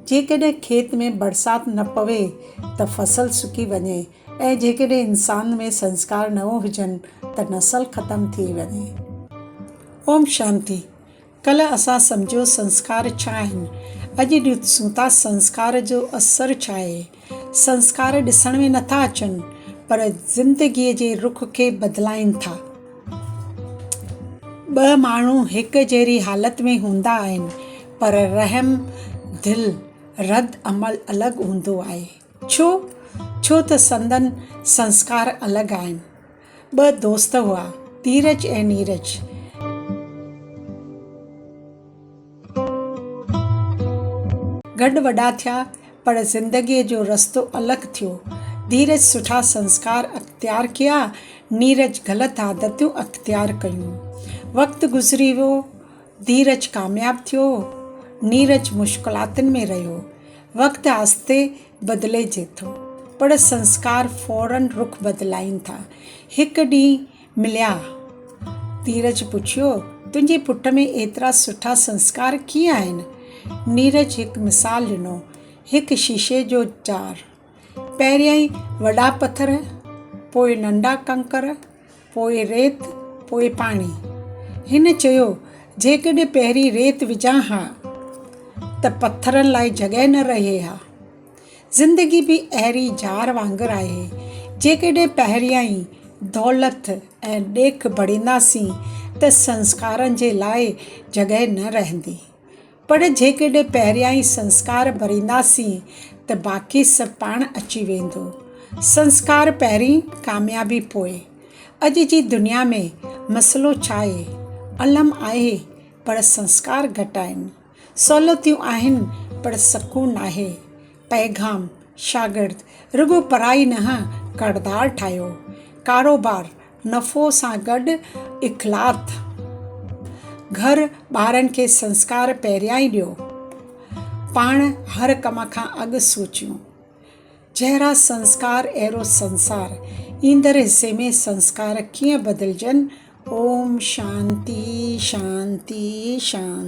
جيڪڏهن کيت ۾ برسات نه پوي ته فصل سڪي وڃي ۽ جيڪڏهن انسان ۾ سنسڪار نه هجن ته نسل ختم ٿي وڃي. اوم شانتي. ڪلهه اسان سمجهيو سنسڪار ڇا آهن. اڄ ڏسون ٿا سنسڪار جو اثر ڇا آهي. سنسڪار ڏسڻ ۾ نٿا اچن پر زندگيء جي رخ کي بدلائين ٿا. ٻه ماڻهو هڪ جهڙي حالت ۾ هوندا آهن پر رحم دل رد عمل الڳ هوندو آهي. ڇو؟ ڇو ته سندن سنسڪار الڳ آهن. ٻه دوست هئا، ڌيرج ۽ نيرج. گڏ وڏا ٿيا پر زندگيء جو رستو الڳ ٿيو. ڌيرج سٺا سنسڪار اختيار ڪيا، نيرج غلط عادتون اختيار ڪيون. وقت گذري ويو، ڌيرج ڪامياب ٿيو، نيرج مشڪلاتن ۾ رهيو. وقت آهستي بدلجي ٿو، پر سنسڪار فورن رخ بدلائين ٿا. هڪ ڏينهن مليا. ڌيرج پڇيو، تنهنجي پٽ ۾ ايترا سٺا سنسڪار ڪيئن آهن؟ نيرج هڪ مثال ڏنو، هڪ شيشي جو جار. پهريائين وڏا پٿر، پوء ننڍا ڪنڪر، پوء ريت، پوء پاڻي. هن چيو، جيڪڏهن پهرين ريت وجهان ها ته پٿرن لاء جڳهه نه رهي ها. زندگي به اهڙي جار وانگر آهي، جيڪڏهن پهريائين دولت ۽ ڏيک ڀرينداسين ته سنسڪارن جي لاء جڳهه نه رهندي. پر جيڪڏهن پهريائين سنسڪار ڀرينداسين ته باقي سڀ پاڻ اچي ويندو. سنسڪار پهرين، ڪاميابي پوء. اڄ جي دنيا ۾ مسئلو ڇا آهي؟ علم آهي پر سنسڪار گهٽ آهن. سهولتيون آهن پر سڪون ناهي. پيغام، شاگرد، رڳو پڙهائي نه ڪردار ٺاهيو. ڪاروبار، نفعو سان گڏ اخلاق. گهر، ٻارن کي سنسڪار پهريائين ڏيو. پاڻ هر ڪم کان اڳ سوچيون. جهڙا سنسڪار اهڙو سنسار. ايندڙ حصي ۾ سنسڪار ڪيئن بدلجن؟ اوم شانتي شانتي شانتي.